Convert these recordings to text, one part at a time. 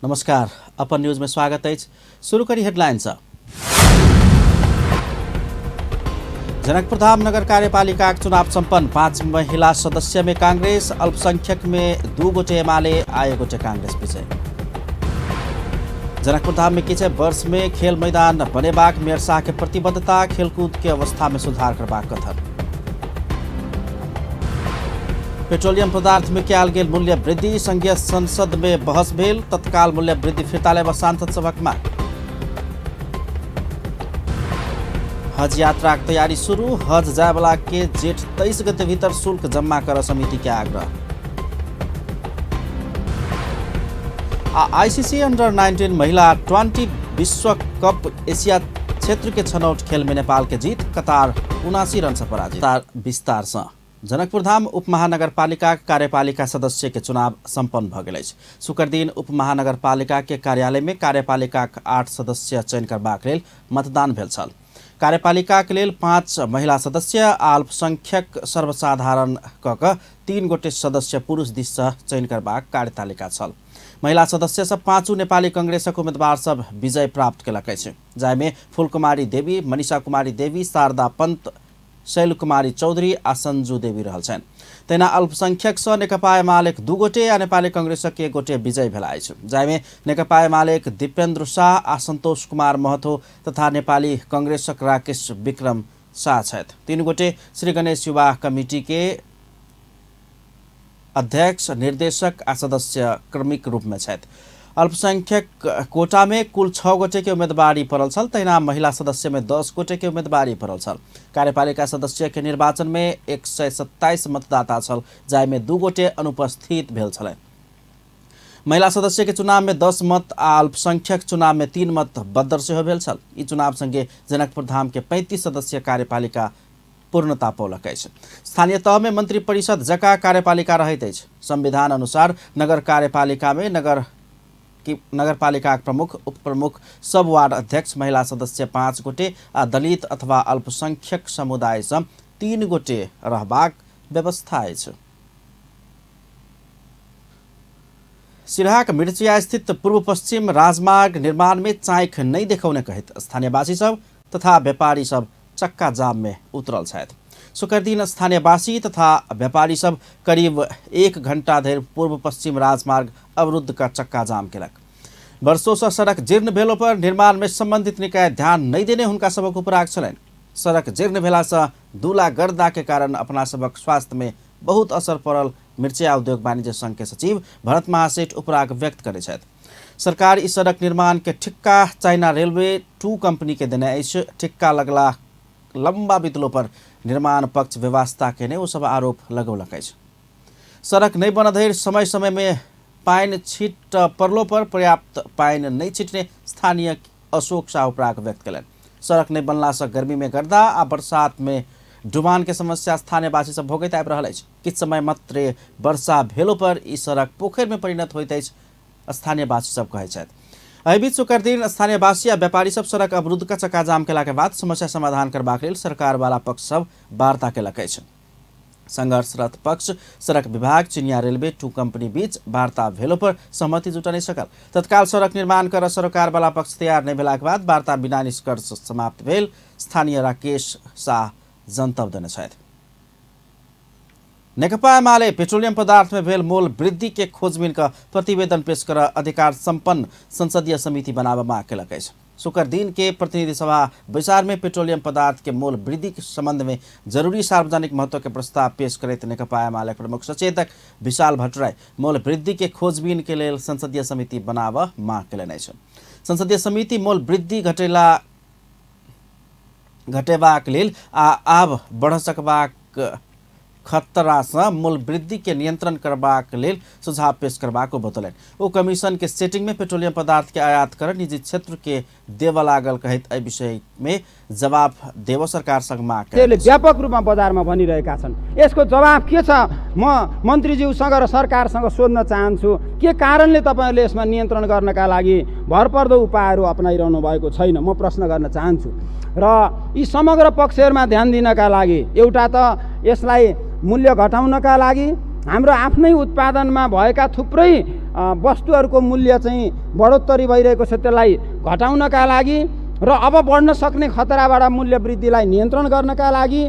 नमस्कार, अपन न्यूज में स्वागत अछि। शुरू करी हेडलाइन सँ। जनकपुरधाम नगर कार्यपालिका चुनाव सम्पन्न। 5 महिला सदस्य में कांग्रेस, अल्पसंख्यक में 2 गोटे एमाले आ 1 गोटे कांग्रेस विजय। जनकपुरधाम में किछु वर्ष में खेल मैदान बनेबाक मेयर शाह के प्रतिबद्धता, खेलकूद के अवस्था में सुधार करबाक कथन। पेट्रोलियम पदार्थ में कयल गेल मूल्य वृद्धि, संघीय संसद में बहस भेल, तत्काल मूल्य वृद्धि फिर्ता लेबऽ सांसद सभक मांग। हज यात्राक तैयारी शुरू, हज जायवला के जेठ 23 गते भीतर शुल्क जम्मा कर समिति के आग्रह। आ आईसीसी अंडर 19 महिला 20 विश्व कप एशिया क्षेत्र के छनौट खेल में नेपाल के जीत, कतार 79 रन से पराजित। विस्तार से जनकपुरधाम उपमहानगरपालिका कार्यपालिका सदस्य के चुनाव सम्पन्न भ गेल अछि। शुक्रदिन उपमहानगरपालिका के कार्यालय में कार्यपालिका 8 सदस्य चयन करबाक लेल मतदान भेल छल। कार्यपालिका के लेल 5 महिला सदस्य आ अल्पसंख्यक सर्वसाधारण क क 3 गोटे सदस्य पुरुष दिस सँ चयन करबाक कार्यतालिका छल। महिला सदस्य सब 5 नेपाली कांग्रेसक उम्मीदवार सब विजय प्राप्त केलक अछि, जाहिमे फूलकुमारी देवी, मनीषा कुमारी देवी, शारदा पंत, शैल कुमारी चौधरी आ संजू देवी रहल छनि। तहिना अल्पसंख्यक सँ नेकपा एमालेक 2 गोटे आ नेपाली कांग्रेसक 1 गोटे विजय भेला अछि, जाहिमे नेकपा एमालेक दीपेन्द्र शाह आ संतोष कुमार महतो तथा नेपाली कांग्रेसक राकेश विक्रम शाह छथि। 3 गोटे श्री गणेश युवा कमिटी के अध्यक्ष, निर्देशक आ सदस्य क्रमिक रूप में छथि। अल्पसंख्यक कोटा में कुल 6 गोटे के उम्मीदवारी पड़ल छल, तहिना महिला सदस्य में 10 गोटे के उम्मीदवारी पड़ल छल। कार्यपालिका सदस्य के निर्वाचन में 127 मतदाता छल, जाहिमे 2 गोटे अनुपस्थित भेल छलनि। महिला सदस्य के चुनाव में 10 मत आ अल्पसंख्यक चुनाव में 3 मत बदर सेहो भेल छल। ई चुनाव संगे जनकपुरधाम के 35 सदस्य कार्यपालिका पूर्णता पौलक अछि। स्थानीय तह में मंत्री परिषद जकाँ कार्यपालिका रहैत अछि। संविधान अनुसार नगर कार्यपालिका में नगरपालिका प्रमुख, उपप्रमुख, सब वार्ड अध्यक्ष, महिला सदस्य 5 गोटे आ दलित अथवा अल्पसंख्यक समुदाय सँ 3 गोटे रहबाक व्यवस्था अछि। सिरहाक मिर्चिया स्थित पूर्व पश्चिम राजमार्ग निर्माण में चाँख नहि देखौने कहैत स्थानीयवासी सब तथा व्यापारी सब चक्का जाम में उतरल छथि। शुक्रदिन स्थानीयवासी तथा व्यापारी सब करीब 1 घंटा धरि पूर्व पश्चिम राजमार्ग अवरुद्ध क चक्का जाम केलक। वर्षों से सड़क जीर्ण भेलो पर निर्माण में संबंधित निकाय ध्यान नहीं देने हुनका सबक उपराग छलनि। सड़क जीर्ण भेला से दूला गर्दा के कारण अपना सबक स्वास्थ्य में बहुत असर पड़ल मिर्चिया उद्योग वाणिज्य संघ के सचिव भरत महासेठ उपराग व्यक्त करै छथि। सरकार इस सड़क निर्माण के ठिक्का चाइना रेलवे 2 कंपनी के देने अछि। ठिक्का लगला लंबा बितलो पर निर्माण पक्ष व्यवस्था केने ओ सब आरोप लगौलक अछि। सड़क नहीं बन धरि समय समय में पानि छिट पड़लो पर पर्याप्त पानि नहीं छिटने स्थानीय अशोक साह उपराग व्यक्त केलनि। सड़क नहीं बनला से गर्मी में गर्दा आ बरसात में डुबान के समस्या स्थानीयवासी सब भोगैत आबि रहल अछि। किछु समय मात्रे वर्षा भेलो पर ई सड़क पोखरि में परिणत होइत अछि, स्थानीयवासी सब कहै छथि। एहि बीच शुक्रदिन स्थानीयवासी आ व्यापारी सब सड़क अवरुद्ध क चक्काजाम केला के बाद समस्या समाधान करबाक लेल सरकार वाला पक्ष सब वार्ता केलक अछि। संघर्षरत पक्ष सड़क विभाग चिनिया रेलवे 2 कंपनी बीच वार्ता भेलो पर सहमति जुटा नहीं सकल। तत्काल सड़क निर्माण कर सरकार वाला पक्ष तैयार नहीं भेलाक बाद वार्ता बिना निष्कर्ष समाप्त भेल स्थानीय राकेश शाह जनतब देने छथि। नेकपा एमाले पेट्रोलियम पदार्थ में भेल मोल वृद्धि के खोजबीन क प्रतिवेदन पेश कर अधिकार संपन्न संसदीय समिति बनाबऽ माग केलक अछि। शुक्रदिन के प्रतिनिधि सभा बैसार में पेट्रोलियम पदार्थ के मोल वृद्धि के संबंध में जरूरी सार्वजनिक महत्व के प्रस्ताव पेश करैत नेकपा एमाले प्रमुख सचेतक विशाल भट्टराई मोल वृद्धि के खोजबीन के लेल संसदीय समिति बनाबऽ माग केलनि अछि। संसदीय समिति मोल वृद्धि घटेबाक लेल आ आब बढ़ सकबाक खतरासँ मूल वृद्धि के नियंत्रण करबाक लेल सुझाव पेश करबाक ओ बतौलनि। ओ कमीशन के सेटिंग में पेट्रोलियम पदार्थ के आयात कर निजी क्षेत्र के देबऽ लागल कहैत एहि विषय में जवाब देव सरकार संग माग त्यसले व्यापक रूपमा बजारमा भनिरहेका छन्। यसको जवाब के छ? म मन्त्रीज्यूसँग र सरकारसँग सोध्न चाहन्छु, के कारणले तपाईँहरूले यसमा नियन्त्रण गर्नका लागि भरपर्दो उपायहरू अपनाइरहनु भएको छैन? म प्रश्न गर्न चाहन्छु। र यी समग्र पक्षहरूमा ध्यान दिनका लागि एउटा त यसलाई मूल्य घटाउनका लागि हाम्रो आफ्नै उत्पादनमा भएका थुप्रै वस्तुहरूको मूल्य चाहिँ बढोत्तरी भइरहेको छ त्यसलाई घटाउनका लागि र अब बढ्न सक्ने खतराबाट मूल्य वृद्धिलाई नियन्त्रण गर्नका लागि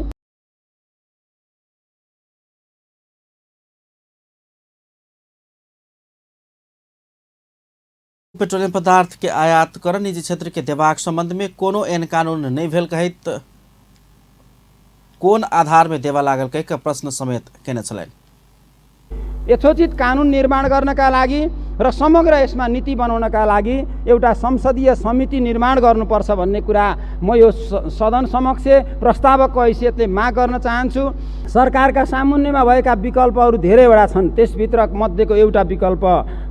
पेट्रोलियम पदार्थ के आयात कर निजी क्षेत्र के देबाक संबंध में कोनो एहन कानून नहीं भेल कहैत कोन आधार में देवा लागल कहि के प्रश्न समेत केने छलनि। यथोचित कानुन निर्माण गर्नका लागि र समग्र यसमा नीति बनाउनका लागि एउटा संसदीय समिति निर्माण गर्नुपर्छ भन्ने कुरा म यो सदन समक्ष प्रस्तावकको हैसियतले माग गर्न चाहन्छु। सरकारका सामुन्नेमा भएका विकल्पहरू धेरैवटा छन्, त्यसभित्र मध्येको एउटा विकल्प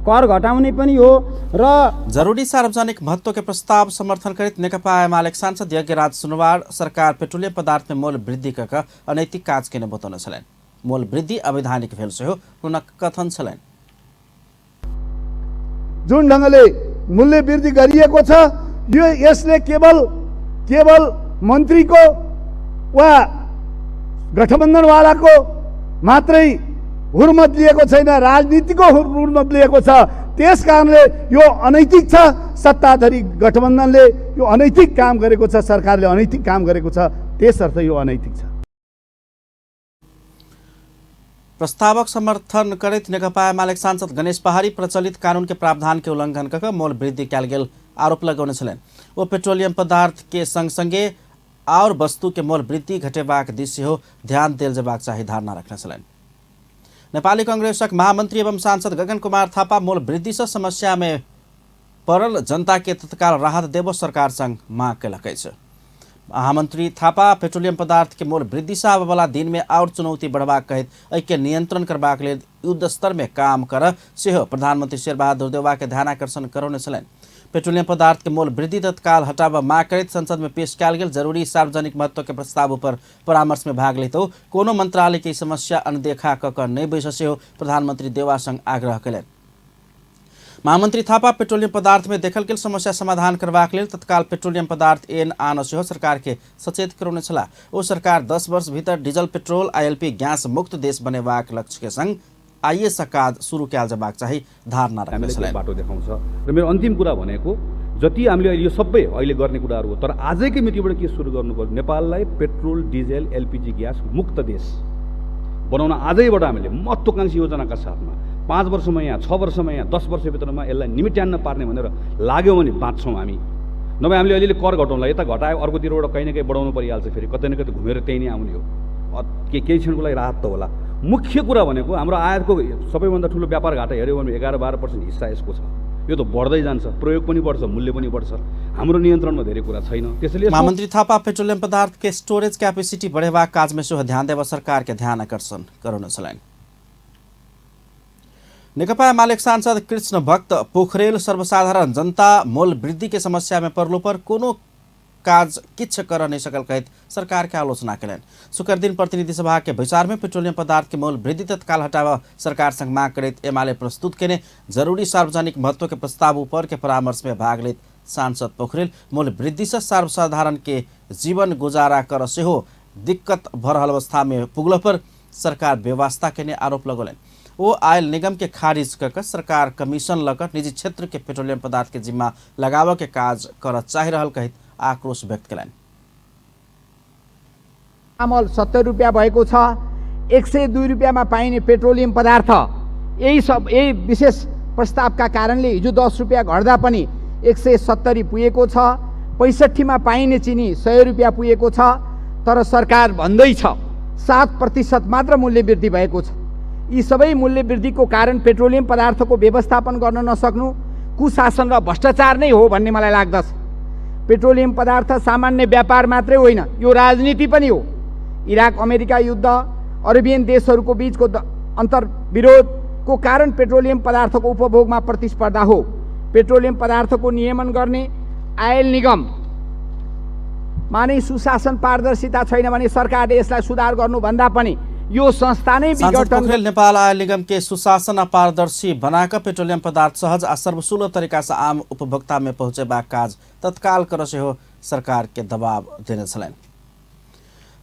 कर घटाउने पनि हो र जरुरी सार्वजनिक महत्व के प्रस्ताव समर्थन करैत नेकपा एमाले सांसद यज्ञराज सुनवार सरकार पेट्रोलियम पदार्थ में मोल वृद्धि कऽ अनैतिक काज केने बतौने छलनि। मोल वृद्धि अवैधानिक भेल सेहो हुनक कथन छलनि। जुन ढङ्गले मूल्य वृद्धि गरिएको छ यो यसले केवल केवल मन्त्रीको वा गठबन्धनवालाको मात्रै हुर्मत लिएको छैन, राजनीतिको हुर्मत लिएको छ। त्यस कारणले यो अनैतिक छ। सत्ताधारी गठबन्धनले यो अनैतिक काम गरेको छ, सरकारले अनैतिक काम गरेको छ, त्यसर्थ यो अनैतिक छ। प्रस्तावक समर्थन करैत नेकपा एमाले सांसद गणेश पहाड़ी प्रचलित कानून के प्रावधान के उल्लंघन कऽ मोल वृद्धि कयल गेल आरोप लगौने छलनि। ओ पेट्रोलियम पदार्थ के संग संगे और वस्तु के मोल वृद्धि घटेबाक दिस सेहो ध्यान देल जेबाक चाही धारणा रखने छलनि। नेपाली कांग्रेसक महामंत्री एवं सांसद गगन कुमार थापा मोल वृद्धि से समस्या में पड़ल जनता के तत्काल राहत देबो सरकार संग मांग केलक अछि। महामंत्री थापा पेट्रोलियम पदार्थ के मोल वृद्धि से आबयवला दिन में और चुनौती बढ़बाक कहैत एहिके नियंत्रण करबाक लेल युद्ध स्तर में काम कर सेहो प्रधानमंत्री शेरबहादुर देउवा के ध्यानाकर्षण करौने छलनि। पेट्रोलियम पदार्थ के मोल वृद्धि तत्काल हटाबऽ माग करैत संसद में पेश कयल गेल जरूरी सार्वजनिक महत्व के प्रस्ताव पर परामर्श में भाग लैत कोनो मंत्रालय के समस्या अनदेखा कऽ कऽ नहि बैसऽ सेहो प्रधानमंत्री देउवा संग आग्रह कयलनि। महामंत्री थापा पेट्रोलियम पदार्थ में देखल गेल समस्या समाधान करबाक लेल तत्काल पेट्रोलियम पदार्थ एन आन सेहो सरकार के सचेत करौने छलाह। ओ सरकार 10 वर्ष भीतर डीजल पेट्रोल आईएलपी गैस मुक्त देश बनेबाक लक्ष्य के संग आइए सँ काज शुरू कयल जेबाक चाही धारणा रखने छलनि। बाटो देखाउँछ र मेरो अन्तिम कुरा भनेको जति हामीले अहिले यो सबै अहिले गर्ने कुराहरू हो, तर आजकै मितिबाट के सुरु गर्नुपर्छ, नेपाललाई पेट्रोल डिजेल एलपिजी ग्यास मुक्त देश बनाउन आजैबाट हामीले महत्त्वाकांक्षी योजनाका साथमा 5 वर्षमा यहाँ, 6 वर्षमा यहाँ, 10 वर्षभित्रमा यसलाई निमिट्यान्न पार्ने भनेर लाग्यो भने बाँच्छौँ हामी। नभए हामीले अलिअलि कर घटाउँला, यता घटायो अर्कोतिरबाट कहीँ न कहीँ बढाउनु परिहाल्छ, फेरि कतै न कतै घुमेर त्यहीँ नै आउने हो। केही क्षणको लागि राहत त होला। मुख्य कुरा भनेको हाम्रो आयातको सबैभन्दा ठुलो व्यापार घाटा हेऱ्यो भने 11-12% हिस्सा यसको छ। यो त बढ्दै जान्छ, प्रयोग पनि बढ्छ, मूल्य पनि बढ्छ, हाम्रो नियन्त्रणमा धेरै कुरा छैन। त्यसैले महामन्त्री थापा पेट्रोलियम पदार्थ के स्टोरेज क्यापेसिटी बढ़ेबाक काज में सेहो ध्यान देब सरकार के ध्यान आकर्षण करौने छलनि। नेकपा एमाले सांसद कृष्ण भक्त पोखरेल सर्वसाधारण जनता मोल वृद्धि के समस्या में पड़लो पर कोनो काज किछ कर नहीं सकल कहैत सरकार के आलोचना कयलनि। शुक्र दिन प्रतिनिधि सभा के बैसार में पेट्रोलियम पदार्थ के मोल वृद्धि तत्काल हटाबऽ सरकार संग मांग करैत एमाले प्रस्तुत केने जरूरी सार्वजनिक महत्व के प्रस्ताव ऊपर के परामर्श में भाग लैत सांसद पोखरेल मोल वृद्धि से सर्वसाधारण के जीवन गुजारा कर सेहो दिक्कत भऽ रहल अवस्था में पुगलो पर सरकार व्यवस्था केने आरोप लगौलनि। ओ आयल निगम के खारिज कऽ कऽ सरकार कमीशन लऽ कऽ निजी क्षेत्र के पेट्रोलियम पदार्थ के जिम्मा लगाबऽ के काज करऽ चाहि रहल कहैत आक्रोश व्यक्त कयलनि। चामल 70 रुपियाँ भएको छ, 102 रुपियाँमा पाइने पेट्रोलियम पदार्थ यही विशेष प्रस्तावका कारणले हिजो 10 रुपियाँ घट्दा पनि 170 पुगेको छ। 65मा पाइने चिनी 100 रुपियाँ पुगेको छ, तर सरकार भन्दैछ 7% मात्र मूल्य वृद्धि भएको छ। यी सबै मूल्य वृद्धिको कारण पेट्रोलियम पदार्थको व्यवस्थापन गर्न नसक्नु, कुशासन र भ्रष्टाचार नै हो भन्ने मलाई लाग्दछ। पेट्रोलियम पदार्थ सामान्य व्यापार मात्रै होइन, यो राजनीति पनि हो। इराक अमेरिका युद्ध, अरेबियन देशहरूको बिचको अन्तर्विरोधको कारण पेट्रोलियम पदार्थको उपभोगमा प्रतिस्पर्धा हो। पेट्रोलियम पदार्थको नियमन गर्ने आयल निगम माने सुशासन पारदर्शिता छैन भने सरकारले यसलाई सुधार गर्नुभन्दा पनि यो संस्था नै विघटन। नेपाल आयल निगम के सुशासन आ पारदर्शी बनाकर पेट्रोलियम पदार्थ सहज आ सर्वसुलभ तरीका से आम उपभोक्ता में पहुंचेबाक काज तत्काल कर सेहो सरकार के दबाव देने छलनि।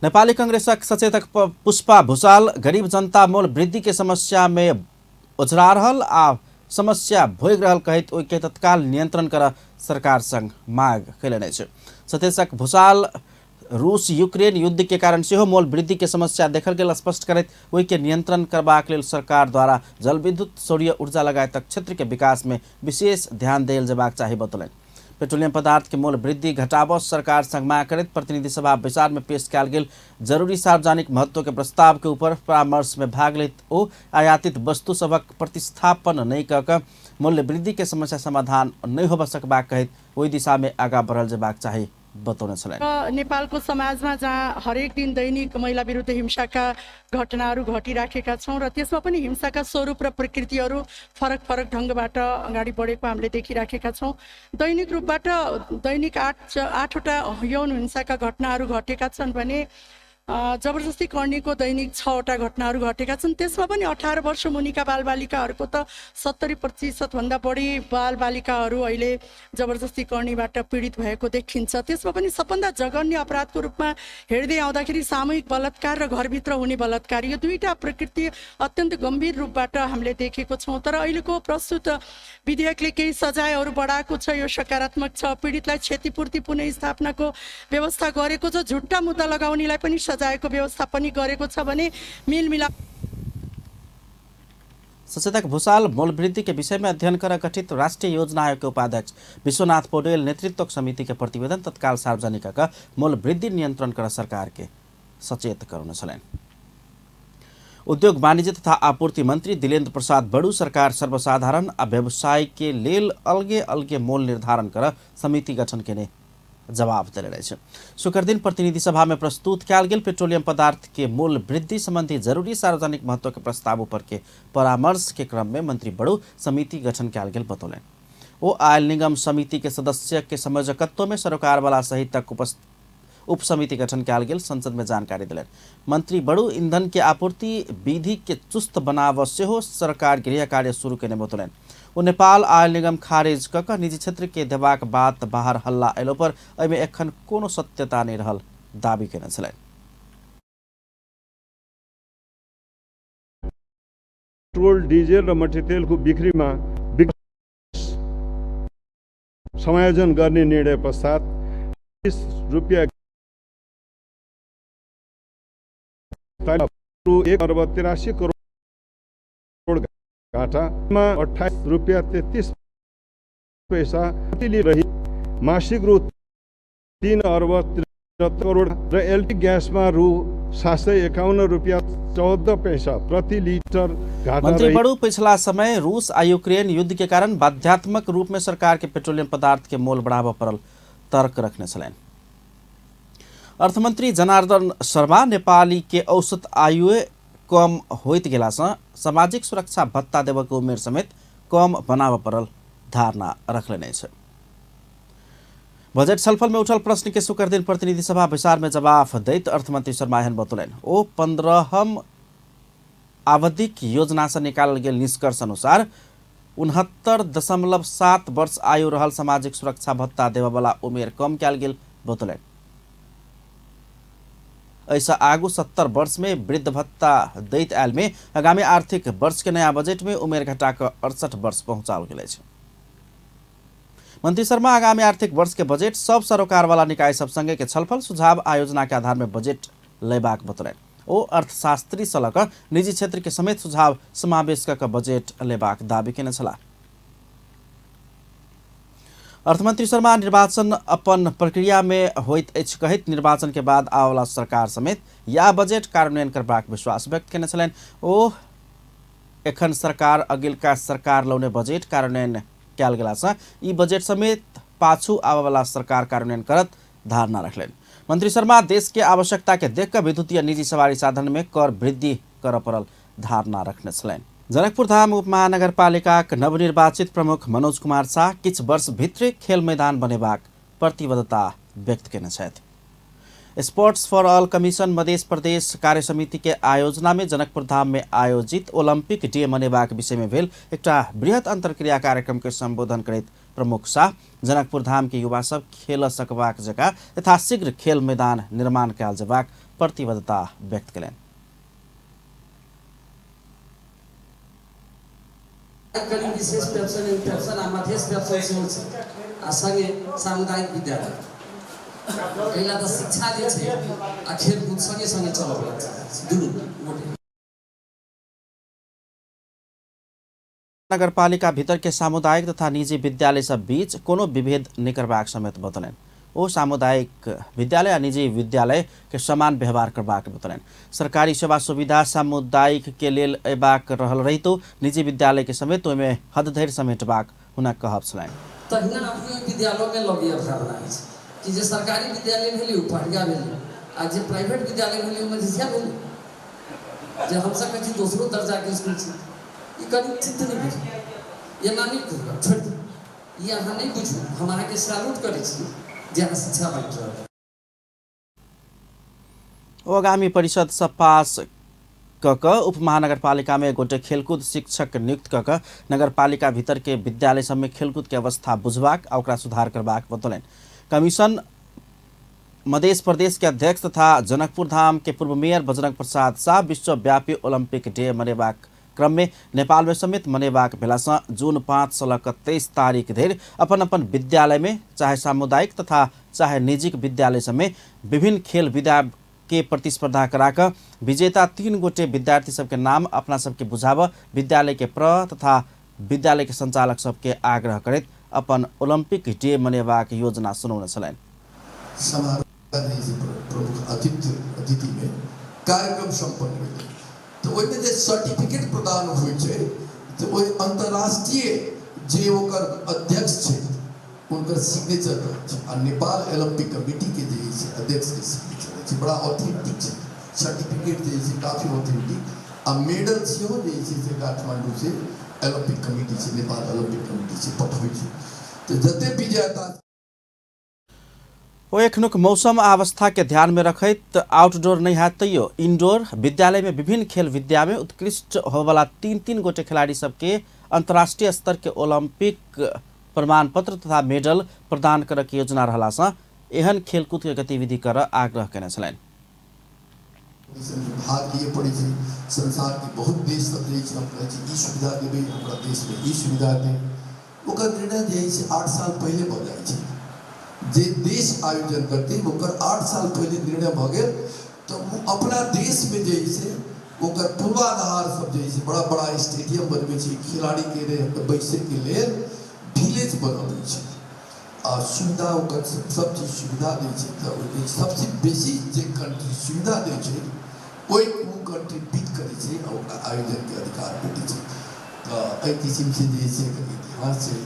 नेपाली कांग्रेसक सचेतक पुष्पा भूषाल गरीब जनता मोल वृद्धि के समस्या में ओझरा रहल आ समस्या भोगि रहल कहैत ओहिके तत्काल नियंत्रण कर सरकार संग मांग कयलनि अछि। सचेतक भूषाल रूस यूक्रेन युद्ध के कारण सेहो मोल वृद्धि के समस्या देखल गेल स्पष्ट करैत ओहिके नियंत्रण करबाक लेल सरकार द्वारा जलविद्युत, सौर्य ऊर्जा लगायतक क्षेत्र के विकास में विशेष ध्यान देल जेबाक चाही बतौलनि। पेट्रोलियम पदार्थ के मोल वृद्धि घटाबऽ सरकार संग मांग करैत प्रतिनिधि सभा बैसार में पेश कयल गेल जरूरी सार्वजनिक महत्व के प्रस्ताव के ऊपर परामर्श में भाग लैत ओ आयातित वस्तु सभक प्रतिस्थापन नहि कऽ कऽ मूल्य वृद्धि के समस्या समाधान नहि होबऽ सकबाक कहैत ओहि दिशा में आगाँ बढ़ल जेबाक चाही बतौने छलनि। र नेपालको समाजमा जहाँ हरेक दिन दैनिक महिला विरुद्ध हिंसाका घटनाहरू घटिराखेका छौँ र त्यसमा पनि हिंसाका स्वरूप र प्रकृतिहरू फरक फरक ढङ्गबाट अगाडि बढेको हामीले देखिराखेका छौँ। दैनिक रूपबाट दैनिक आठवटा यौन हिंसाका घटनाहरू घटेका छन् भने जबरजस्ती कर्नीको दैनिक 6वटा घटनाहरू घटेका छन्। त्यसमा पनि 18 वर्ष मुनिका बालबालिकाहरूको त 70% भन्दा बढी बालबालिकाहरू अहिले जबरजस्ती कर्नीबाट पीडित भएको देखिन्छ। त्यसमा पनि सबभन्दा जघन्य अपराधको रूपमा हेर्दै आउँदाखेरि सामूहिक बलात्कार र घरभित्र हुने बलात्कार, यो दुईटा प्रकृति अत्यन्त गम्भीर रूपबाट हामीले देखेको छौँ। तर अहिलेको प्रस्तुत विधेयकले केही सजायहरू बढाएको छ, यो सकारात्मक छ। पीडितलाई क्षतिपूर्ति पुनर्स्थापनाको व्यवस्था गरेको छ, झुट्टा मुद्दा लगाउनेलाई पनि सजायको व्यवस्था पनि गरेको छ भने मेलमिलाप। सचेतक भूषाल मोल वृद्धि के विषय में अध्ययन कर गठित राष्ट्रीय योजना आयोग के उपाध्यक्ष विश्वनाथ पौडेल नेतृत्व समिति के प्रतिवेदन तत्काल सार्वजनिक क मोल वृद्धि नियंत्रण कर सरकार के सचेत करौने छलनि। उद्योग वाणिज्य तथा आपूर्ति मंत्री दिलेन्द्र प्रसाद बडू सरकार सर्वसाधारण आ व्यवसाय के लेल अलगे अलगे मोल निर्धारण कर समिति गठन केने जवाब देने अछि। शुक्र दिन प्रतिनिधि सभा में प्रस्तुत कयल गेल पेट्रोलियम पदार्थ के मूल्य वृद्धि संबंधी जरूरी सार्वजनिक महत्व के प्रस्ताव ऊपर के परामर्श के क्रम में मंत्री बडू समिति गठन कयल गेल बतौलनि। ओ आयल निगम समिति के सदस्य के संयोजकत्व में सरोकार वाला सहित तक उप समिति गठन कयल गेल संसद में जानकारी दिलनि। मंत्री बडू ईंधन के आपूर्ति विधि के चुस्त बनाव सेहो सरकार गृह कार्य शुरू केने बतौलनि। ओ नेपाल आयल निगम खारिज कऽ कऽ निजी क्षेत्र के देबाक बात बाहर हल्ला अयलो पर एहिमे एखन कोनो सत्यता नहि रहल दावी केने छलनि। पेट्रोल, डिजेल र मट्टीतेलको बिक्रीमा समायोजन गर्ने निर्णय पश्चात 30 रुपियाँ 1 अर्ब 83 करोड घाटामा 28 रुपियाँ 33 पैसा रही मासिक रु 3 अर्ब 73 करोड र एलपी ग्यासमा रु 751 रुपियाँ 14 पैसा प्रति लिटर घाटा। मंत्री बडू पिछला समय रूस आ यूक्रेन युद्ध के कारण बाध्यात्मक रूप में सरकार के पेट्रोलियम पदार्थ के मोल बढ़ाबऽ पड़ल तर्क रखने छलनि। अर्थमंत्री जनार्दन शर्मा नेपाली के औसत आयु कम होइत गेलासँ सामाजिक सुरक्षा भत्ता देबऽके उमेर समेत कम बनाबऽ पड़ल धारणा रखलनि अछि। बजट छलफल में उठल प्रश्न के शुक्र दिन प्रतिनिधि सभा बैसार में जवाफ दैत अर्थमंत्री शर्मा एहन बतौलनि। ओ 15हम आवधिक योजना से निकालल गेल निष्कर्ष अनुसार 69.7 वर्ष आयु रहल सामाजिक सुरक्षा भत्ता देबऽवला उमेर कम कयल गेल बतौलनि। एहिसँ आगू 70 वर्ष में वृद्ध भत्ता दैत आयल में आगामी आर्थिक वर्ष के नया बजट में उमेर घटा कऽ 68 वर्ष पहुँचाओल गेल अछि। मंत्री शर्मा आगामी आर्थिक वर्ष के बजट सब सरोकार वाला निकाय सब संगे के छलफल सुझाव आयोजना के आधार में बजट लेबाक बतौलनि। ओ अर्थशास्त्री सँ लऽ कऽ निजी क्षेत्र के समेत सुझाव समावेश कऽ कऽ बजट लेबाक दावी केने छलाह। अर्थमंत्री शर्मा निर्वाचन अपन प्रक्रिया में होइत अछि कहैत निर्वाचन के बाद आबऽवला सरकार समेत या बजट कार्यान्वयन करबाक विश्वास व्यक्त केने छलनि। ओ एखन सरकार अगिलका सरकार लौने बजट कार्यान्वयन कयल गेलासँ ई बजट समेत पाछू आबऽवला सरकार कार्यान्वयन करत धारणा रखलनि। मंत्री शर्मा देश के आवश्यकता के देख कऽ विद्युतीय निजी सवारी साधन में कर वृद्धि करऽ पड़ल धारणा रखने छलनि। जनकपुर धाम उपमहानगरपालिकाक नवनिर्वाचित प्रमुख मनोज कुमार शाह किछु वर्ष भित्रे खेल मैदान बनेबाक प्रतिबद्धता व्यक्त केने छथि। Sports for all commission Madhesh Pradesh कार्य समिति के आयोजना में जनकपुर धाम में आयोजित ओलंपिक डे मनेबाक विषय में भेल एकटा बृहत अंतर्क्रिया कार्यक्रम के संबोधन करैत प्रमुख शाह जनकपुर धाम के युवा सब खेल सकबाक जकाँ यथाशीघ्र खेल मैदान निर्माण कयल जेबाक प्रतिबद्धता व्यक्त केलनि। कनि विशेष पेंशन पेंशन आ मधेश पेंशन सेहो छै आ संगे सामुदायिक विद्यालय। एहि लए तऽ शिक्षा जे छै आ खेलकूद संगे संगे चलऽ बला छै, दुनू गोटे। नगरपालिका भीतर के सामुदायिक तथा निजी विद्यालय सब बीच कोनो विभेद नहि करबाक समेत बतौलनि। ओ सामुदायिक विद्यालय आ निजी विद्यालय के समान व्यवहार करबाक बतौलनि। सरकारी सेवा सुविधा सामुदायिक के लेल अयबाक रहल रहितो निजी विद्यालय के समेत ओहिमे हद धरि समेटबाक हुनक कहब छलनि। तहिना अपनो विद्यालयोमे लगैए भावना अछि कि जे सरकारी विद्यालय भेलै ओ पहरिया भेलै आ जे प्राइवेट विद्यालय भेलै ओ मधेसिया भेलै, जे हमसभ कहै छी दोसरो दर्जाके इसकुल छै। ई कनि चित्त नहि बुझू, एना नहि कहू, छोड़ि दियौ, ई अहाँ नहि बुझू। हम अहाँके सैल्यूट करै छी जे अहाँ शिक्षा बाँटि रहल। ओ आगामी परिषद सब पास क कऽ उप महानगरपालिका में गोटे खेलकूद शिक्षक नियुक्त क कऽ नगरपालिका भीतर के विद्यालय सब में खेलकूद के अवस्था बुझबाक आ ओकरा सुधार करबाक बतौलनि। कमीशन मध्य प्रदेश के अध्यक्ष तथा जनकपुर धाम के पूर्व मेयर बजरंग प्रसाद शाह विश्वव्यापी ओलंपिक डे मनेबाक क्रम में नेपाल में समेत मनेबाक भेलासँ जून 5 सँ लऽ कऽ 23 तारीख धरि अपन अपन विद्यालय में चाहे सामुदायिक तथा चाहे निजी विद्यालय सब में विभिन्न खेल विधा के प्रतिस्पर्धा करा कऽ विजेता 3 गोटे विद्यार्थी सबके नाम अपना सबके बुझाबऽ विद्यालय के प्र तथा विद्यालय के संचालक सबके आग्रह करैत अपन ओलंपिक डे मनेबाक योजना सुनौने छलनि। समारोह प्रमुख अतिथि में कार्यक्रम सम्पन्न भेलै तऽ ओहिमे जे सर्टिफिकेट प्रदान होइ छै तऽ ओहि अंतर्राष्ट्रीय जे ओकर अध्यक्ष छै हुनकर सिग्नेचर रहै छै आ नेपाल ओलम्पिक कमिटी के जे छै अध्यक्ष के सिग्नेचर रहै छै। बड़ा ऑथेंटिक छै सर्टिफिकेट जे छै, काफी ऑथेंटिक आ मेडल सेहो जे छै से काठमांडू से ओलम्पिक कमिटी छै, नेपाल ओलम्पिक कमिटी से पठबै छै। तऽ जते विजेता ओ एखनुक मौसम आ अवस्था के ध्यान में रखैत आउटडोर नहीं हैत तैयो इंडोर विद्यालय में विभिन्न खेल विद्या में उत्कृष्ट होबला 3-3 गोटे खिलाड़ी सबके अंतर्राष्ट्रीय स्तर के ओलंपिक प्रमाण पत्र तथा मेडल प्रदान करऽ के योजना रहला सँ एहन खेलकूद के गतिविधि करऽ आग्रह केने छलनि। भाग लिए पड़ै छै संसार के बहुत देश सब जे छै, हम कहै छी ई सुविधा देबै, हमरा देश में ई सुविधा दे, ओकर निर्णय जे छै 8 साल पहिले भऽ जाइ छै। जे देश आयोजन करतै ओकर 8 साल पहिले निर्णय भऽ गेल तऽ ओ अपना देश में जे छै ओकर पूर्वाधार सब जे छै बड़ा बड़ा स्टेडियम बनबै छै, खिलाड़ी के बैसै के लेल विलेज बनबै छै आ सुविधा ओकर सब चीज सुविधा दै छै। तऽ ओहि सबसे बेसी जे कंट्री सुविधा दै छै ओहि ओ कंट्री बीट करै छै आ ओकरा आयोजन के अधिकार भेटै छै। तऽ एहि किसिम से जे छै एकर इतिहास छै।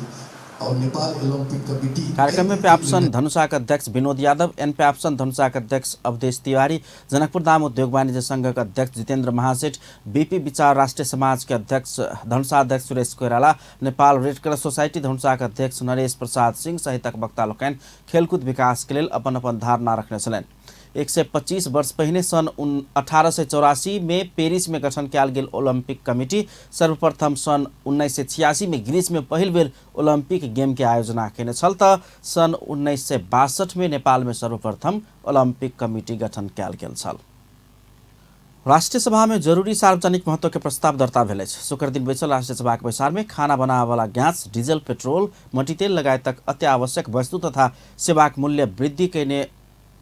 और नेपाल ओलंपिक कमिटी कार्यक्रम में प्याप्सन धनुषाक अध्यक्ष विनोद यादव, एन प्याप्सन धनुषाक अध्यक्ष अवधेश तिवारी, जनकपुर धाम उद्योग वाणिज्य संघक अध्यक्ष जितेंद्र महासेठ, बीपी विचार राष्ट्रीय समाज के अध्यक्ष धनुषा अध्यक्ष Suresh Koirala, Nepal red cross society धनुषाक अध्यक्ष नरेश प्रसाद सिंह सहितक वक्ता लोकनि खेलकूद विकास के लेल अपन अपन धारणा रखने छलनि। 125 वर्ष पहिने सन् 1884 में पेरिस में गठन कयल गेल ओलंपिक कमिटी सर्वप्रथम सन् 1986 में ग्रीस में पहिल बेर ओलंपिक गेम के आयोजना केने छल त सन् 1962 में नेपाल में सर्वप्रथम ओलंपिक कमिटी गठन कयल गेल छल। राष्ट्रिय सभा में जरूरी सार्वजनिक महत्व के प्रस्ताव दर्ता भेल अछि। शुक्र दिन बैसल राष्ट्रिय सभा के बैसार में खाना बनाबऽवाला गैस, डीजल, पेट्रोल, मटितेल लगायतक अत्यावश्यक वस्तु तथा सेवाक मूल्य वृद्धि कयने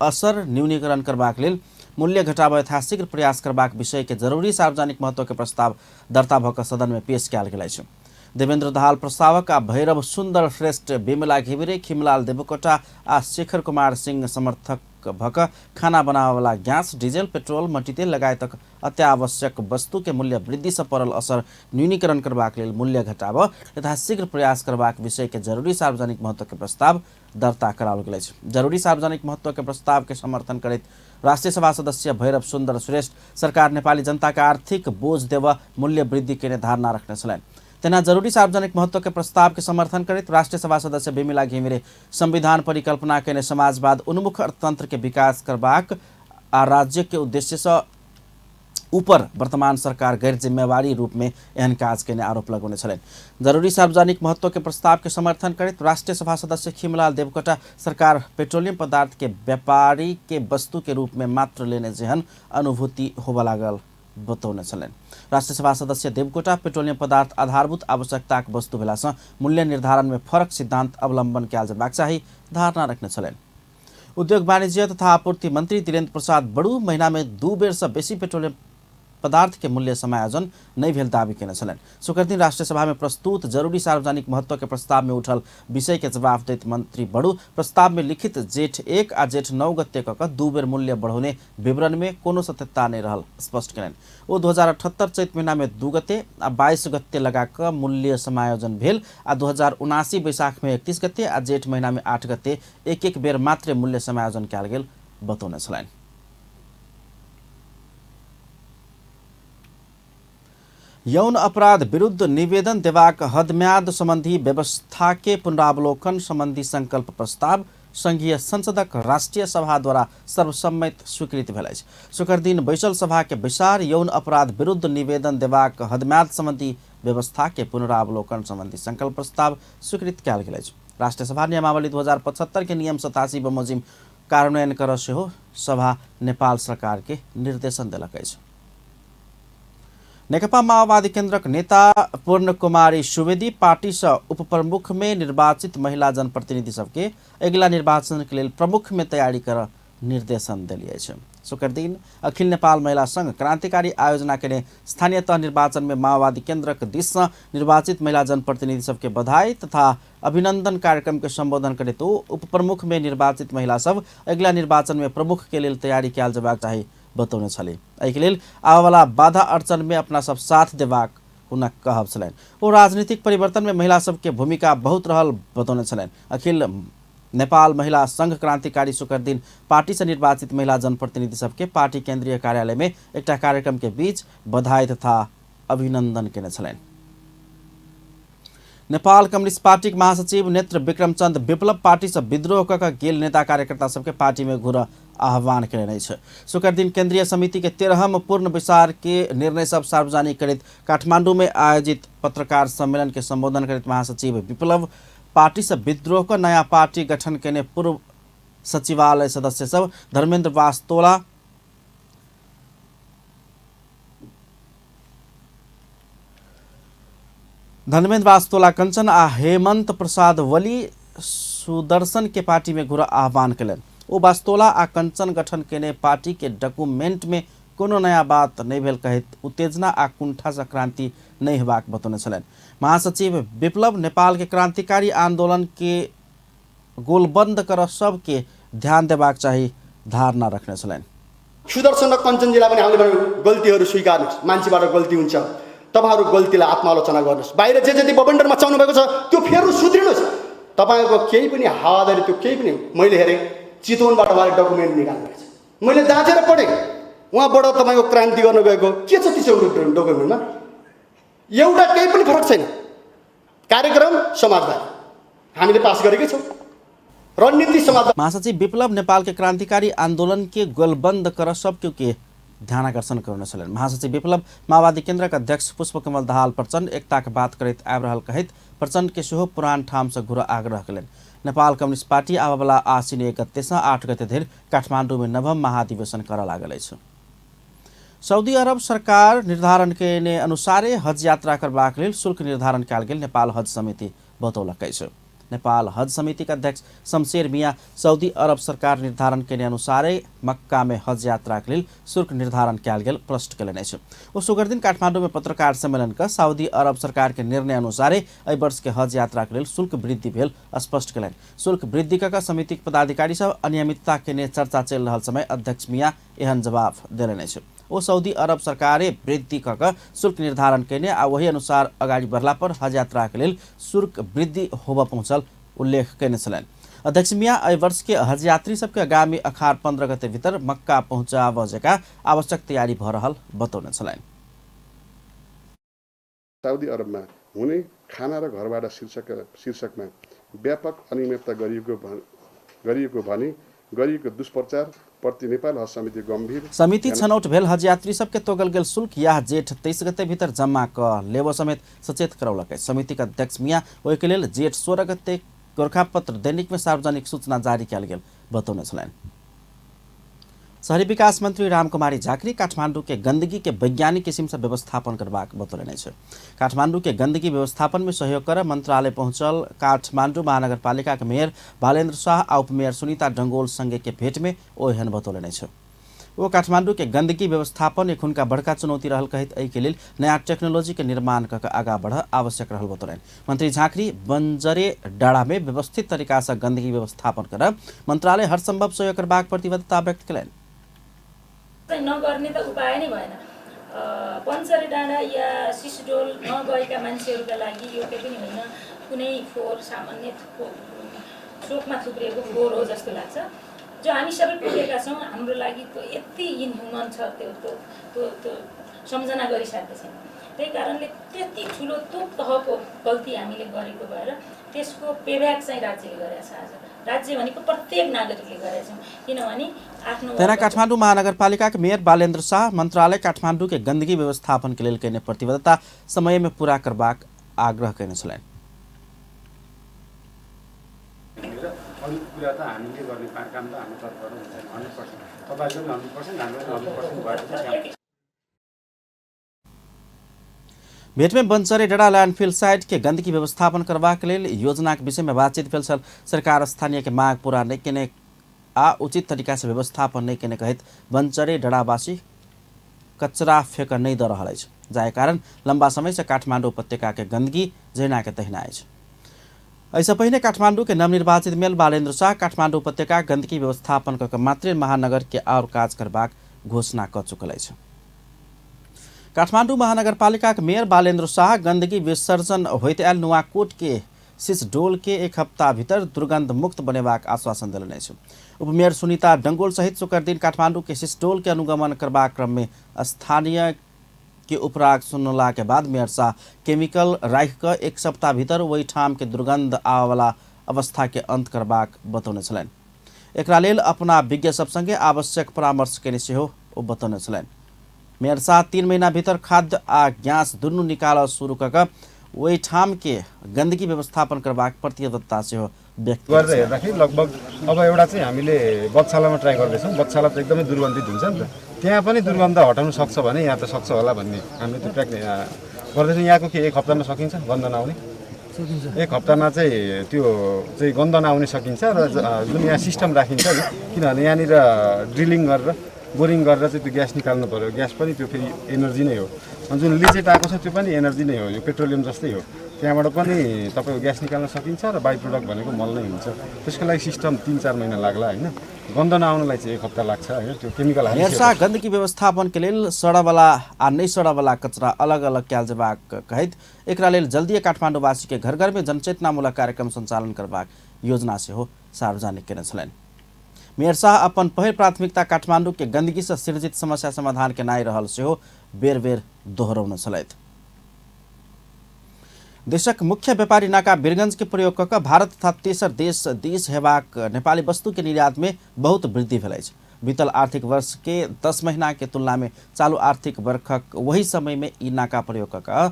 असर न्यूनीकरण करबाक लेल मूल्य घटाबय यथाशीघ्र प्रयास करबाक विषय के जरूरी सार्वजनिक महत्व के प्रस्ताव दर्ता भऽ कऽ सदन में पेश कयल गेल अछि। देवेंद्र दाहाल प्रस्तावक आ भैरव सुंदर श्रेष्ठ, बिमला घिमिरे, खिमलाल देवकोटा आ शेखर कुमार सिंह समर्थक भऽ कऽ खाना बनाबऽवाला गैस, डीजल, पेट्रोल, मटितेल लगायतक अत्यावश्यक वस्तु के मूल्य वृद्धि से पड़ल असर न्यूनीकरण करबाक लेल मूल्य घटाबऽ यथाशीघ्र प्रयास करबाक विषय के जरूरी सार्वजनिक महत्व के प्रस्ताव दर्ता कराओल गेल अछि। जरूरी सार्वजनिक महत्व के प्रस्ताव के समर्थन करैत राष्ट्रिय सभा सदस्य भैरव सुंदर श्रेष्ठ सरकार नेपाली जनता के आर्थिक बोझ देव मूल्य वृद्धि केने धारणा रखने छलनि। तेना जरूरी सार्वजनिक महत्व के प्रस्ताव के समर्थन करैत राष्ट्रिय सभा सदस्य बिमिला घिमिरे संविधान परिकल्पना केने समाजवाद उन्मुख अर्थतंत्र के विकास करबाक आ राज्य के उद्देश्य से ऊपर वर्तमान सरकार गैर जिम्मेवारी रूप में एहन काज केने आरोप लगौने छलनि। जरूरी सार्वजनिक महत्व के प्रस्ताव के समर्थन करैत राष्ट्रिय सभा सदस्य खिमलाल देवकोटा सरकार पेट्रोलियम पदार्थ के व्यापारी के वस्तु के रूप में मात्र लेने जेहन अनुभूति होबऽ लागल बतौने छलनि। राष्ट्रिय सभा सदस्य देवकोटा पेट्रोलियम पदार्थ आधारभूत आवश्यकताक वस्तु भेलासँ मूल्य निर्धारण में फरक सिद्धांत अवलंबन कयल जयबाक चाही धारणा रखने छलनि। उद्योग वाणिज्य तथा आपूर्ति मंत्री धीरेन्द्र प्रसाद बड़ू महीना में 2 बेर से बेसी पेट्रोलियम पदार्थ के मूल्य समायोजन नहीं भेल दावी केने छलनि। शुक्रदिन राष्ट्रिय सभा में प्रस्तुत जरूरी सार्वजनिक महत्व के प्रस्ताव में उठल विषय के जवाब दैत मंत्री बड़ू प्रस्ताव में लिखित जेठ 1 आ जेठ 9 गते क 2 बेर मूल्य बढ़ौने विवरण में कोनो सत्यता नहीं रहल स्पष्ट केलनि। ओ 2078 चैत महीना में 2 गते आ 22 गते लगा क मूल्य समायोजन भेल आ 2079 वैशाख में 31 गते आ जेठ महीना में 8 गते 1-1 बेर मात्र मूल्य समायोजन कयल गेल बतौने छलनि। यौन अपराध विरुद्ध निवेदन देबाक हदम्याद संबंधी व्यवस्था के पुनरावलोकन संबंधी संकल्प प्रस्ताव संघीय संसदक राष्ट्रीय सभा द्वारा सर्वसम्मत स्वीकृत भेल अछि। शुक्रदिन बैसल सभा के बैसार यौन अपराध विरुद्ध निवेदन देबाक हदम्याद संबंधी व्यवस्था के पुनरावलोकन संबंधी संकल्प प्रस्ताव स्वीकृत कयल गेल अछि। राष्ट्रीय सभा नियमावली 2075 के नियम 87 बमोजिम कार्यान्वयन कर सेहो सभा नेपाल सरकार के निर्देशन देलक अछि। नेकपा माओवादी केंद्रक नेता पूर्ण कुमारी सुवेदी पार्टी से उपप्रमुख में निर्वाचित महिला जनप्रतिनिधि सबके अगिला निर्वाचन के लेल प्रमुख में तैयारी कर निर्देशन देली अछि। शुक्रदिन अखिल नेपाल महिला संघ क्रांतिकारी आयोजना केने स्थानीय तह निर्वाचन में माओवादी केंद्रक दिस से निर्वाचित महिला जनप्रतिनिधि सबके बधाई तथा अभिनंदन कार्यक्रम के संबोधन करैत उपप्रमुख में निर्वाचित महिला सब अगिला निर्वाचन में प्रमुख के लेल तैयारी कयल जयबाक चाही बतौने छली। एहिके लेल आबयवला बाधा अड़चन में अपना सब साथ देबाक हुनक कहब छलनि। ओ राजनीतिक परिवर्तन में महिला सबके भूमिका बहुत रहल बतौने छलनि। अखिल नेपाल महिला संघ क्रांतिकारी शुक्रदिन पार्टी से निर्वाचित महिला जनप्रतिनिधि सबके पार्टी केंद्रीय कार्यालय में एकटा कार्यक्रम के बीच बधाई तथा अभिनंदन केने छलनि। नेपाल कम्युनिस्ट पार्टी के महासचिव नेत्र विक्रमचंद विप्लव पार्टी से विद्रोह क गेल नेता कार्यकर्ता सबके पार्टी में घुर आह्वान केने अछि। शुक्रदिन केंद्रीय समिति के 13म पूर्ण बैसार के निर्णय सब सार्वजनिक करैत काठमांडू में आयोजित पत्रकार सम्मेलन के संबोधन करैत महासचिव विप्लव पार्टी से विद्रोह क नया पार्टी गठन केने पूर्व सचिवालय सदस्य सब धर्मेंद्र वास्तोला, कंचन आ हेमंत प्रसाद वली सुदर्शन के पार्टी में घुर आह्वान केलनि। ओ वास्तोला आ कंचन गठन केने पार्टी के डॉक्यूमेंट में कोनो नया बात नहीं भेल कहैत उत्तेजना आ कुंठा से क्रांति नहीं हेबाक बतौने छलनि। महासचिव विप्लव नेपाल के क्रांतिकारी आंदोलन के गोलबंद कर सबके ध्यान देबाक चाही धारणा रखने छलनि। सुदर्शन र कञ्चनजीलाई पनि हामीले भन्यौँ गल्तीहरू स्वीकार्नुहोस्, मान्छेबाट गल्ती हुन्छ, तपाईँहरू गल्तीलाई आत्मालोचना गर्नुहोस्, बाहिर जे जति बबन्डर मचाउनु भएको छ त्यो फेरि सुध्रिनुहोस्। तपाईँको केही पनि हावादारी त्यो केही पनि मैले हेरेँ, चितवनबाट उहाँले डकुमेन्ट निकाल्नु भएछ, मैले जाँचेर पढेँ, उहाँबाट तपाईँको क्रान्ति गर्न गएको के छ त्यसो डकुमेन्टमा एउटा केही पनि फरक छैन। कार्यक्रम समाजवादी हामीले पास गरेकै छौँ, रणनीति समाजवादी। महासचिव विप्लव नेपाल के क्रांतिकारी आंदोलन के गोलबंद कर सबके के ध्यानाकर्षण करने छलनि। महासचिव विप्लव माओवादी केंद्रक अध्यक्ष पुष्पकमल दाहाल प्रचण्ड एकताक बात करैत आबि रहल कहैत प्रचण्ड के सेहो पुरान ठाम से घुर आग्रह कयलनि। नेपाल कम्युनिस्ट पार्टी आबयवला आश्विन 1 गते से 8 गते धरि काठमांडू में 9म महाधिवेशन करऽ लागल अछि। सऊदी अरब सरकार निर्धारण केने अनुसारे हज यात्रा करबाक लेल शुल्क निर्धारण कयल गेल नेपाल हज समिति बतौलक अछि। नेपाल हज समिति के अध्यक्ष शमशेर मियाँ सऊदी अरब सरकार निर्धारण केने अनुसारे मक्का में हज यात्रा के लेल शुल्क निर्धारण कयल गेल प्रश्न कयलनि अछि। ओ शुक्रदिन काठमांडू में पत्रकार सम्मेलन क सऊदी अरब सरकार के निर्णय अनुसारे एहि वर्ष के हज यात्रा के लेल शुल्क वृद्धि भेल स्पष्ट कयलनि। शुल्क वृद्धि क समिति के पदाधिकारी सब अनियमितता केने चर्चा चलि रहल समय अध्यक्ष मियाँ एहन जवाब देलनि अछि। ओ सऊदी अरब सरकारे वृद्धि क शुल्क निर्धारण केने आ वही अनुसार अगाडि बढ़ला पर हज यात्रा के लेल शुल्क वृद्धि होबऽ पहुँचल उल्लेख केने छलनि। अध्यक्ष मियाँ एहि वर्ष के हज यात्री सबके आगामी अखार 15 गते भीतर मक्का पहुँचाबऽ जकाँ आवश्यक तैयारी भऽ रहल बतौने छलनि। साउदी अरबमा हुने खाना र घरबाट शीर्षकमा व्यापक अनियमितता गरिएको भनी गरिएको दुष्प्रचार प्रति नेपाल हज समिति गम्भीर। समिति छनौट भेल हज यात्री सबके तोकल गेल शुल्क याह जेठ 23 गते भीतर जम्मा क लेबो समेत सचेत करौलक अछि। समिति के अध्यक्ष मियाँ ओहिके लेल जेठ 16 गते गोरखापत्र दैनिक में सार्वजनिक सूचना जारी कयल गेल बतौने छलनि। शहरी विकास मंत्री रामकुमारी झाँक्री काठमाडौँ के गंदगी के वैज्ञानिक किसिम से व्यवस्थापन करबाक बतौलनि अछि। काठमाडौँ के गंदगी व्यवस्थापन में सहयोग कर मंत्रालय पहुंचल काठमाडौँ महानगरपालिका के मेयर बालेन्द्र शाह आ उपमेयर सुनीता डंगोल संगे के भेंट में ओ एहन बतौलनि अछि। ओ काठमाडौँ के गंदगी व्यवस्थापन एखुनका बड़का चुनौती रहल कहैत एहि के लेल नया टेक्नोलॉजी के निर्माण कऽ के आगाँ बढ़ आवश्यक रहल बतौलनि। मंत्री झाँक्री बंजरे डाँडा में व्यवस्थित तरीका से गंदगी व्यवस्थापन कर मंत्रालय हर संभव सहयोग करबाक प्रतिबद्धता व्यक्त कयलनि। नगर्ने त उपाय नै भएन। बञ्चरे डाँडा या सिसडोल नगएका मान्छेहरूका लागि यो केही पनि होइन, कुनै फोहोर सामान्य चोकमा थुप्रिएको फोहोर हो जस्तो लाग्छ। जो हामी सबै पुगेका छौँ, हाम्रो लागि त्यो यति इनह्युमन छ, त्यो त्यो त्यो त्यो सम्झना गरिसकेको छैन। त्यही कारणले त्यति ठुलो त्यो तहको गल्ती हामीले गरेको भएर त्यसको पेब्याक चाहिँ राज्यले गरेको छ। आज राज्य भनेको प्रत्येक नागरिकले गरेका छौँ, किनभने आफ्नो तेना काठमाडौँ महानगरपालिका के मेयर बालेन्द्र शाह मंत्रालय काठमाडौँ के गंदगी व्यवस्थापन के लेल कयने प्रतिबद्धता समय में पूरा करबाक आग्रह कयने छलनि। अरू कुरा त हामीले गर्ने काम त हाम्रो तर्फबाट हुन्छ 100%, तपाईँको पनि 100%, हाम्रो पनि 100% भएपछि। भेट में बंचरे डाँडा लैंडफिल साइट के गंदगी व्यवस्थापन करबाक लेल योजना के विषय में बातचीत भेल छल। सरकार स्थानीय के मांग पूरा नहीं केने आ उचित तरीका से व्यवस्थापन नहीं केने कहैत बंचरे डाँडावासी कचरा फेंक नहीं दऽ रहल अछि, जाहि कारण लंबा समय से काठमाडौँ उपत्यका के गंदगी जहिना के तहिना अछि। एहिसँ पहिने काठमाडौँ के नवनिर्वाचित मेयर बालेन्द्र शाह काठमाडौँ उपत्यका गंदगी व्यवस्थापन कऽ के मात्रे महानगर के और काज करबाक घोषणा कऽ चुकल अछि। काठमाडौँ महानगरपालिका के मेयर बालेन्द्र शाह गंदगी विसर्जन होइत आयल नुवाकोट के सिसडोल के एक हप्ता भीतर दुर्गंध मुक्त बनेबाक आश्वासन देलनि अछि। उपमेयर सुनीता डंगोल सहित शुक्र दिन काठमाडौँ के सिसडोल के अनुगमन करबाक क्रम में स्थानीय के उपराग सुनला के बाद मेयर शाह केमिकल राखि कऽ एक सप्ताह भीतर ओहि ठाम के दुर्गंध आबयवला अवस्था के अंत करबाक बतौने छलनि। एकरा लेल अपना विज्ञ सब संगे आवश्यक परामर्श केने सेहो ओ बतौने छलनि। मेयर शाह 3 महीना भीतर खाद्य आ गैस दुनू निकालऽ शुरू कऽ कऽ ओहि ठाम के गंदगी व्यवस्थापन करबाक प्रतिबद्धता सेहो व्यक्त गरेर हेर्दाखेरि लगभग अब एउटा चाहिँ हामीले बच्चालामा ट्राई गर्दैछौँ। बच्चाला त एकदमै दुर्गन्धित हुन्छ नि त, त्यहाँ पनि दुर्गन्ध हटाउन सक्छ भने यहाँ त सक्छ होला भन्ने हामीले त्यो ट्र्याक गर्दैछौँ। यहाँको के एक हप्तामा सकिन्छ गन्ध नआउने? एक हप्तामा चाहिँ त्यो चाहिँ गन्ध नआउने सकिन्छ। र जुन यहाँ सिस्टम राखिन्छ नि, किनभने यहाँनिर ड्रिलिङ गरेर बोरिङ गरेर चाहिँ त्यो ग्यास निकाल्नु पऱ्यो। ग्यास पनि त्यो फेरि एनर्जी नै हो, अनि जुन लिचेट आएको छ त्यो पनि एनर्जी नै हो, यो पेट्रोलियम जस्तै हो। त्यहाँबाट पनि तपाईँको ग्यास निकाल्न सकिन्छ र बाई प्रोडक्ट भनेको मल नै हुन्छ। त्यसको लागि सिस्टम 3-4 महिना लाग्ला होइन, गन्ध नआउनलाई चाहिँ एक हप्ता लाग्छ होइन। त्यो केमिकल मेयर शाह गंदगी व्यवस्थापन के लेल सड़वला आ नहि सड़वला कचरा अलग अलग कयल जेबाक कहैत एकरा लेल जल्दिए काठमाडौँवासी के घर घर में जनचेतनामूलक कार्यक्रम संचालन करबाक योजना सेहो सार्वजनिक केने छलनि। मेयर शाह अपन पहिल प्राथमिकता काठमाडौँ के गंदगी से सृजित समस्या समाधान केनाइ रहल सेहो बेर बेर दोहरौने छलथि। देशक मुख्य व्यापारी नाका वीरगंज के प्रयोग कऽ कऽ भारत तथा तेसर देश देश हेबाक नेपाली वस्तु के निर्यात में बहुत वृद्धि भेल अछि। बीतल आर्थिक वर्ष के 10 महीना के तुलना में चालू आर्थिक वर्षक वही समय में ई नाका प्रयोग कऽ कऽ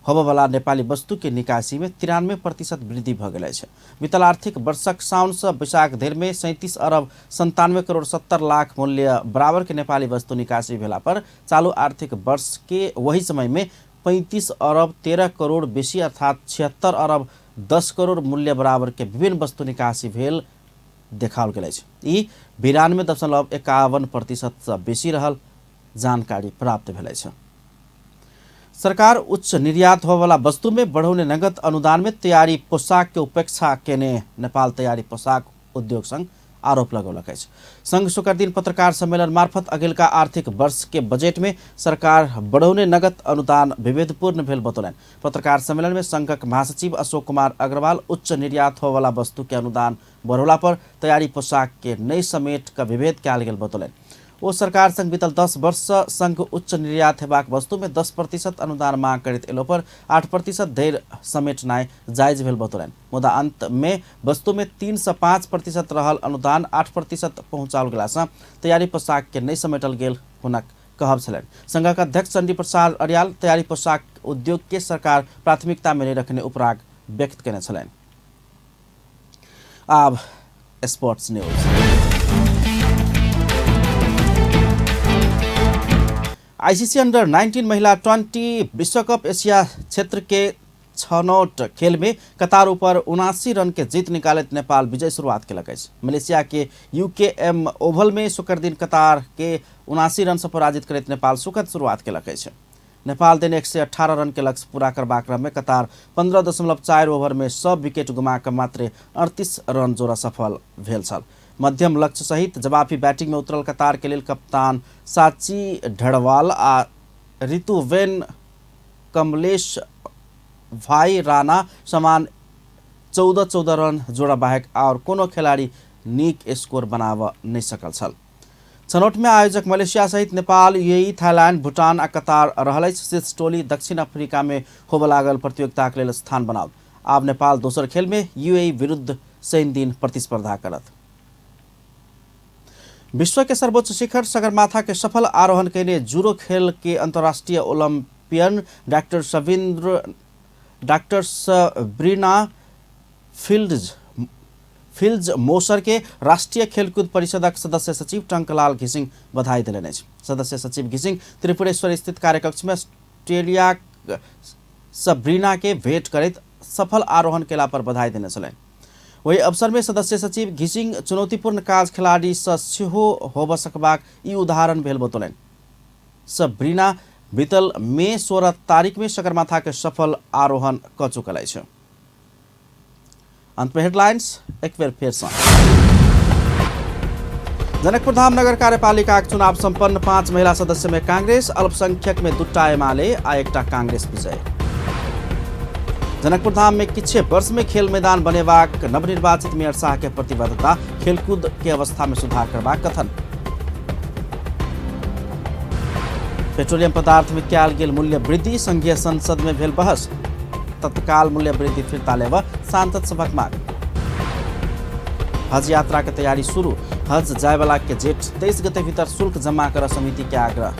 होबयवला नेपाली वस्तु के निकासी में 93% वृद्धि भऽ गेल अछि। बीतल आर्थिक वर्षक साउन से वैशाख धरि में 37 अरब 97 करोड़ 70 लाख मूल्य बराबर के नेपाली वस्तु निकासी भेला पर चालू आर्थिक वर्ष के वही समय में 35 अरब 13 करोड़ बेसी अर्थात 76 अरब 10 करोड़ मूल्य बराबर के विभिन्न वस्तु निकासी भेल देखाओल गेल अछि। ई 92.51% से बेसी रहल जानकारी प्राप्त भेल अछि। सरकार उच्च निर्यात होबयवला वस्तु में बढ़ौने नगद अनुदान में तैयारी पोशाक के उपेक्षा केने नेपाल तैयारी पोशाक उद्योग संघ आरोप लगौलक अछि। संघ शुक्रदिन पत्रकार सम्मेलन मार्फत अगिलका आर्थिक वर्ष के बजेट में सरकार बढ़ौने नगद अनुदान विभेदपूर्ण भेल बतौलनि। पत्रकार सम्मेलन में संघक महासचिव अशोक कुमार अग्रवाल उच्च निर्यात होबयवला वस्तु के अनुदान बढ़ौला पर तैयारी पोशाक के नहि समेट कऽ विभेद कयल गेल बतौलनि। ओ सरकार संग बीतल 10 वर्ष संघ उच्च निर्यात हेबाक वस्तु में 10% अनुदान मांग करैत एलो पर 8% धरि समेटनाइ जायज भेल बतौलनि। मुदा अंत में वस्तु में 3 से 5% रहल अनुदान 8% पहुंचाओल गेला सँ तैयारी पोशाक के नहि समेटल गेल हुनक कहब छलनि। संघक अध्यक्ष चंडी प्रसाद अर्याल तैयारी पोशाक उद्योग के सरकार प्राथमिकता में नहि रखने उपराग व्यक्त केने छलनि। आब स्पोर्ट्स न्यूज। आईसीसी अंडर 19 महिला 20 विश्वकप एशिया क्षेत्र के छनौट खेल में कतार ऊपर 79 रन के जीत निकालैत नेपाल विजय शुरुआत केलक अछि। मलेशिया के यूकेएम ओवल में शुक्र दिन कतार के 79 रन से पराजित करैत नेपाल सुखद शुरुआत केलक अछि। नेपाल देने 118 रन के लक्ष्य पूरा करबाक क्रम में कतार 15.4 ओवर में सब विकेट गुमा कऽ मात्र 38 रन जोड़ा सफल भेल छल। मध्यम लक्ष्य सहित जवाबी बैटिंग में उतरल कतार के लेल कप्तान साची ढड़वाल आ ऋतुवेन कमलेश भाई राणा समान 14-14 रन जोड़ा बाहेक और कोनो खिलाड़ी नीक स्कोर बनाव नहीं सकल छल। छनौट में आयोजक मलेशिया सहित नेपाल, यूएई, थाईलैंड, भूटान आ कतार रहल अछि। शीर्ष टोली दक्षिण अफ्रीका में होबय लागल प्रतियोगिता के लेल स्थान बनाओत। आब नेपाल दोसर खेल में यूएई विरुद्ध शनि दिन प्रतिस्पर्धा करत। विश्व के सर्वोच्च शिखर सगरमाथा के सफल आरोहण कयने जूडो खेल के अंतर्राष्ट्रीय ओलंपियन डॉक्टर सबरीना फिल्ज मोसर के राष्ट्रीय खेलकूद परिषदक सदस्य सचिव टंकलाल घिसिङ बधाई देलनि अछि। सदस्य सचिव घिसिङ त्रिपुरेश्वर स्थित कार्यकक्ष में ऑस्ट्रेलिया सबरीना के भेंट करैत सफल आरोहण केला पर बधाई देने छलनि। ओहि अवसर में सदस्य सचिव घिसिङ चुनौतीपूर्ण काज खिलाड़ी सँ सेहो होबऽ सकबाक ई उदाहरण भेल बतौलनि। सबरीना बीतल मई 16 तारीख में सगरमाथा के सफल आरोहण कऽ चुकल अछि। अंत में हेडलाइंस एक बेर फेर सँ। जनकपुर धाम नगर कार्यपालिका चुनाव संपन्न, 5 महिला सदस्य में कांग्रेस, अल्पसंख्यक में 2 एमाले आ 1 कांग्रेस विजय। जनकपुर धाम में किछे वर्ष में खेल मैदान बनेबाक नवनिर्वाचित मेयर शाह के प्रतिबद्धता, खेलकूद के अवस्था में सुधार करबाक कथन। पेट्रोलियम पदार्थ में कयल गेल मूल्य वृद्धि, संघीय संसद में भेल बहस, तत्काल मूल्य वृद्धि फिर्ता लेबऽ सांसद सभक मांग। हज यात्रा के तैयारी शुरू, हज जायवाला के जेठ 23 गते भीतर शुल्क जमा कर समिति के आग्रह।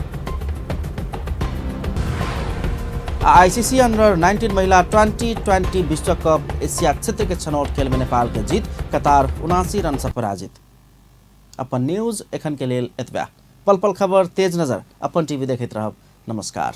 आईसीसी अंडर 19 महिला 2020 विश्व कप एशिया क्षेत्र के छनौट खेल में नेपाल के जीत, कतार 79 रन से पराजित। अपन न्यूज एखन के लेल एतबा। पल पल खबर तेज नजर अपन टीवी देखैत रहब। नमस्कार।